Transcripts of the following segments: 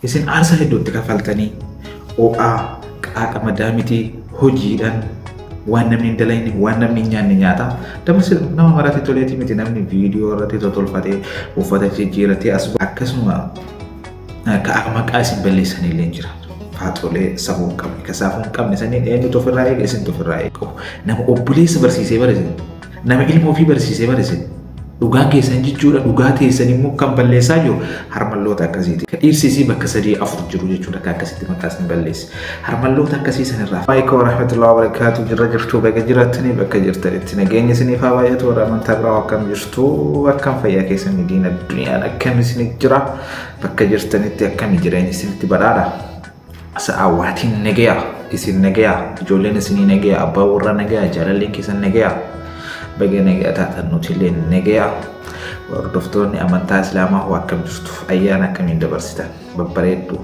Isin aarsaa hedduutti kaffaltanii ho'aa qaaqa madaamitii hojiidhaan waan namni hin dalagne, waan namni hin nyaanne nyaata. Damas nama maratti toleetii miti namni viidiyoo irratti totolfatee uffata jijjiiratee as akkasuma ka maqaa isin balleessanii illee jira. Faaxolee safuu hin qabne, ka safuu hin qabne saniin eenyutu ofirraa eega, isintu ofirraa eega. Nama obboleessa barsiisee barisiise, nama ilma ofii barsiisee barisiise. Dhugaa keessan jechuudha, dhugaa teessan immoo kan balleessaa jiru harmalloota akkasiiti. Ka dhiirsisii bakka sadii afur jiru jechuudha, ka akkasitti maqaa isin balleesse. Harmalloota akkasii sanirraa. Alaikum warahmatullahi wabarakatuh. Jirra jirtu, bakka jirattanii bakka jirtanitti nageenya isiniif haa baay'atu. Warra amantaa biraa akkam jirtu, akkam fayyaa keessan, diina duniyaan akkam isinif jira, bakka jirtanitti akkami jireenya isinitti badhaadha. Sa'aawaatiin nagaya, isin nagaya, ijoolleen isinii nagaya, abbaan warraa nagaya, jaalalleen keessan nagaya. Baga nagaya taatan, nuti illee nagaya. Hordoftoonni amantaa Islaamaa hoo akkam jirtu? Ayyaana akkamiin dabarsitan? Babbareeddu.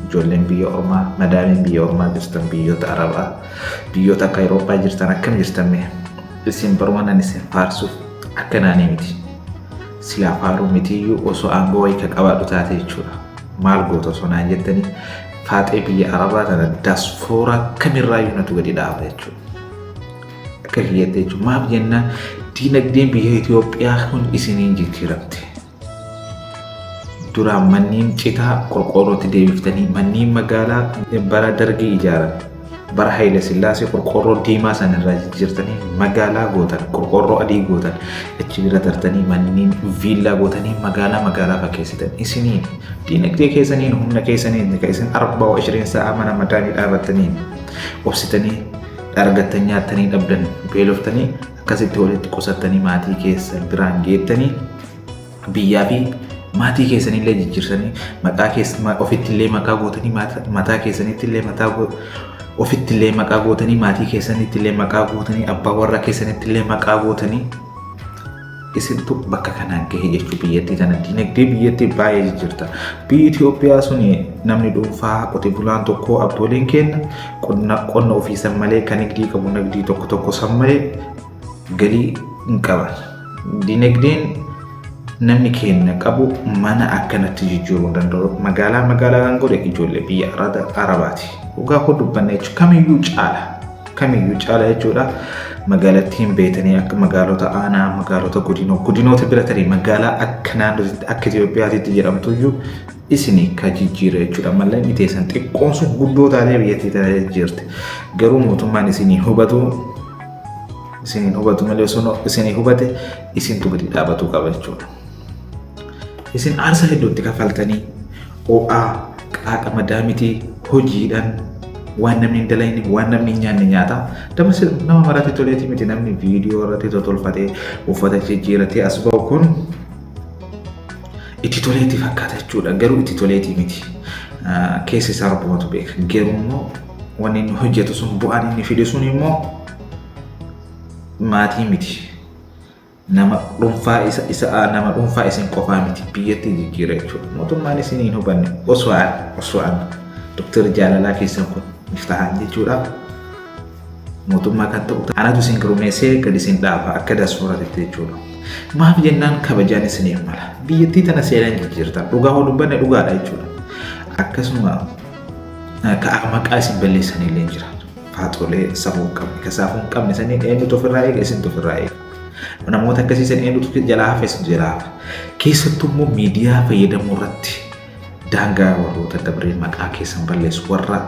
Ijoolleen biyya ormaa, madaamiin biyya ormaa jirtan, biyyoota Arabaa, biyyoota akka Awurooppaa jirtan akkam jirtan mee? Isin barumanan isin faarsuuf akka naanii miti. Silaa faaruu mitiyyuu osoo aangoo wayii ka qabaadhu taate jechuudha. Maal goota osoo naan jettanii, faaxee biyya Arabaa tana diaspora kamirraayyuu natu gadi dhaaba jechuudha. Akka kiyyatti jechuudha. Maaf jennaan diinagdeen biyya Itoophiyaa kun isiniin jijjiiramte. Duraan manneen citaa qorqoorrootti deebiftanii, manneen magaalaa bara Dargii ijaaran, bara Haayile Sillaasee qorqoorroo diimaa san irraa jijjiirtanii magaalaa gootan, qorqoorroo adii gootan, achi bira tartanii manneen viillaa gootanii magaalaa magaalaa fakkeessitan. Isiniin diinagdee keessaniin, humna keessaniin, kan isin 24 sa'a mana madaamii dhaabattaniin obsitanii argattan, nyaattanii dhabdan, beeloftanii akkasitti walitti qusattanii maatii keessan biraan geettanii, biyyaa fi maatii keessanillee jijjiirsanii, maqaa keessa ofittillee maqaa gootanii, mataa keessanittillee mataa ofittillee maqaa gootanii, maatii keessanittillee maqaa gootanii, abbaa warraa keessanittillee maqaa gootanii, isintu bakka kanaan gahe jechuu. Biyyattii tana diinagdee biyyattii baay'ee jijjiirta. Biyyi Itoophiyaa suni namni dhuunfaa qote bulaan tokko, abbooliin keenya qonna ofii san malee, kan nigdii qabu nagdii tokko tokko san malee galii hin qaban. Diinagdeen namni keenya qabu mana akkanatti jijjiiruu hin danda'u. Magaalaa magaalaa kan godhe ijoollee biyya Arabaati. Dhugaa koo dubbanna jechuudha, kamiyyuu caala. Kamiyyuu caala jechuudha. Magaalattiin beetanii akka magaalota aanaa, magaalota godinoo, godinoota bira tarii magaalaa akka naannootti akka Itoophiyaatitti jedhamtuyyuu isinii ka jijjiire jechuudha. Mallaqni teessan xiqqoon sun guddoo taatee biyyattii tana jijjiirte. Garuu mootummaan isinii hubatu, isiniin hubatu malee, osoo isinii hubate isintu gadi dhaabatuu qaba jechuudha. Isin aarsaa hedduutti kaffaltanii ho'aa qaaqa madaamitii hojiidhaan waan namni hin dalagne, waan namni hin nyaanne nyaata. Damas nama maratti toleetii miti namni viidiyoo irratti totolfatee uffata jijjiiratee as ba'u kun itti toleetii fakkaata jechuudha. Garuu itti toleetii miti. Keessa isaa rabbumatu beeka. Garuu immoo wanni inni hojjetu sun, bu'aan inni fide sun immoo maatii miti. Nama dhuunfaa isa nama dhuunfaa isin qofaa miti, biyyatti jijjiira jechuudha. Mootummaan isin hin hubanne, osoo an Doktar Jaalalaa keessan kun Miftahaan jechuudha. Mootummaa kan ta'u anatu isin gurmeessee gadi isin dhaaba akka diasporaatitti jechuudha. Maaf jennaan kabajaan isiniif mala. Biyyattii tana seeraan jijjiirtan. Dhugaa hoo dubbanne dhugaadha jechuudha. Akkasuma ka maqaa isin balleessanii illee jira. Faaxolee safuu hin qabne, ka safuu hin qabne saniin eenyutu ofirraa eega, isintu ofirraa eega. Namoota akkasii san eenyutu jalaa hafa, isintu jalaa hafa. Keessattuu immoo miidiyaa fayyadamuu irratti daangaa warroota dabree maqaa keessan balleessu, warra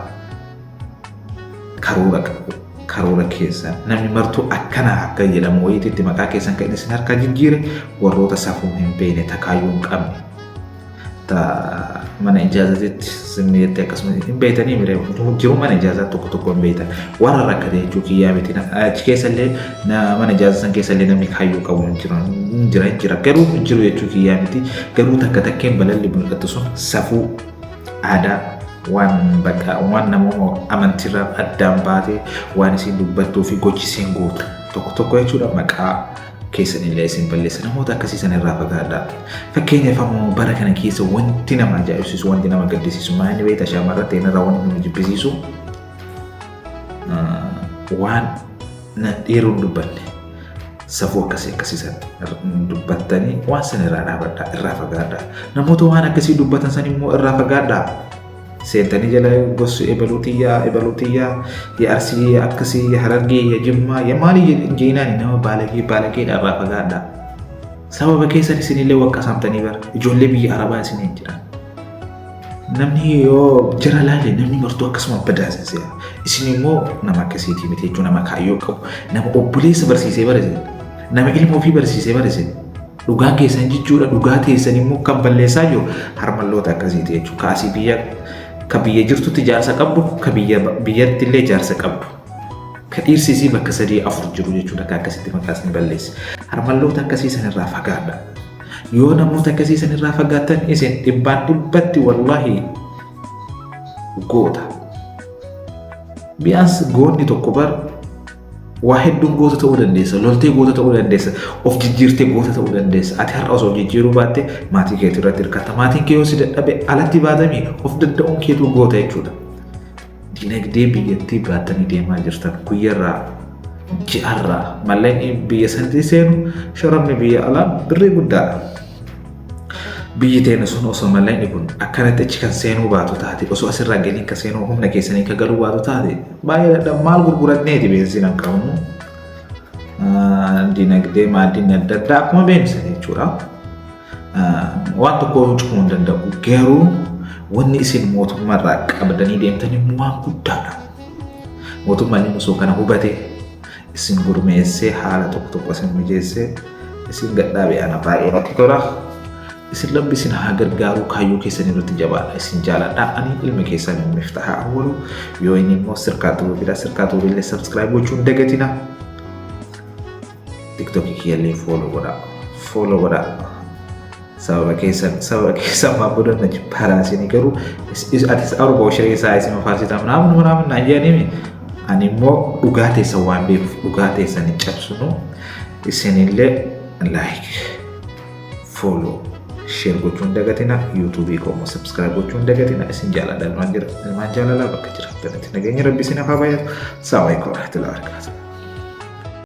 karoora qabu, karoora keessan namni martuu akkana akka jedhamu wayiititti maqaa keessan kan isin harkaa jijjiire, warroota safuu hin beekne, takaayyuu hin qabne, ta mana ijaazatitti simni jettee akkasuma hin beektanii mire jiru, mana ijaazaa tokko tokko hin beektan, warra rakkate jechuu kiyyaa miti. Achi keessallee mana ijaazaa san keessallee namni kaayyoo qabu hin jiru, hin jira, hin jira, garuu hin jiru jechuu kiyyaa miti. Garuu takka takkeen balalli mul'attu sun safuu aadaa waan bakka waan namoota amantiirraa addaan baatee waan isin dubbattuu fi gochi isin gootu tokko tokko jechuudha, maqaa keessanillee isin balleessa. Namoota akkasii san irraa fagaadhaa. Fakkeenyaaf ammoo bara kana keessa wanti nama ajaa'ibsiisu, wanti nama gaddisiisu maal beekta? Shamarra ta'e irraa wanti nama jibbisiisu waan dhiiroon dubbanne, safuu akkasii akkasii san dubbattanii waan san irraa dhaabadhaa, irraa fagaadhaa. Namoota waan akkasii dubbatan san immoo irraa fagaadhaa. Seentanii jala gossu ebaluu tiyyaa ebaluu tiyyaa ya Arsii ya akkasii ya Harargee ya Jimmaa ya maalii jeenaani nama baalagee baalageedha irraa fagaadhaa. Sababa keessan isinillee waqqasamtanii bara ijoollee biyya Arabaa isiniin jiran. Namni yoo jara laale namni martuu akkasuma badaasin se'a. Isin immoo nama akkasiitii miti jechuun nama kaayyoo qabu, nama obboleessa barsiisee barese, nama ilma ofii barsiisee barese. Dhugaa keessan jechuudha, dhugaa teessan immoo kan balleessaa jiru harmalloota akkasiiti jechuudha. Kaasii biyya ka biyya jirtutti jaarsa qabdu, ka biyya biyyatti illee jaarsa qabdu. Ka dhiirsi isii bakka sadii afur jiru jechuudha ka akkasitti maqaas ni balleessa. Harmalloota akkasii sanirraa fagaadha. Yoo namoota akkasii sanirraa fagaattan isin dhibbaan dhibbatti wallaahi goota. Biyaans goonni tokko bar waa hedduun goota ta'uu dandeessa. Loltee goota ta'uu dandeessa. Of jijjiirtee goota ta'uu dandeessa. Ati har'a osoo of jijjiiruu baatte maatii keetii irratti hirkatta. Maatiin kee yoo si dadhabe alatti baatamii of danda'uun keetuu goota jechuudha. Dinagdee biyyattii baattanii deemaa jirtan guyyarraa ji'arraa mallaqni biyya sanatti seenu sharafni biyya alaa birrii guddaadha. Biyyi teenya sun osoo mallaqni kun akkanatti achi kan seenuu baatu taate osoo asirraa galiin kan seenuu humna keessanii kan galuu baatu taate baay'ee dadhab maal gurguranneeti beenzina hin qabnu. Dinagdee maaddiin adda addaa akkuma beeksisan jechuudha. Waan tokko cufuu hin danda'u. Garuu wanni isin mootummaarraa qabdanii deemtan immoo waan guddaadha. Mootummaan inni osoo kana hubate isin gurmeessee haala tokko tokko isin mijeessee isin gadhaabe ana baay'ee natti tola. Isin rabbi isin haa gargaaru kaayyoo keessan irratti jabaadha isin jaaladha. Ani ilmi keessan Miftahaa Awwalu yoo inni immoo sirkaa tuubiidha. Sirkaa tuubiillee subscribe gochuun dagatina. TikTokii kiyyallee follow godhaa. Follow godhaa. Sababa keessan sababa keessan maa booda na jibbaadhaa isin garuu atis arba oshiree isaa isin faarsitaa ምናምን ምናምን naan jedhanii ani immoo dhugaa teessan waan beekuuf dhugaa teessan hin cabsinu isinillee like follow share gochuun dagatina yuutuubii koo immoo subscribe gochuun dagatina isin jaaladha ilmaan jaalalaa bakka jiraatanitti nageenya rabbi isin haa baay'atu. Assalamu alaikum warahmatullahi wabarakatuh.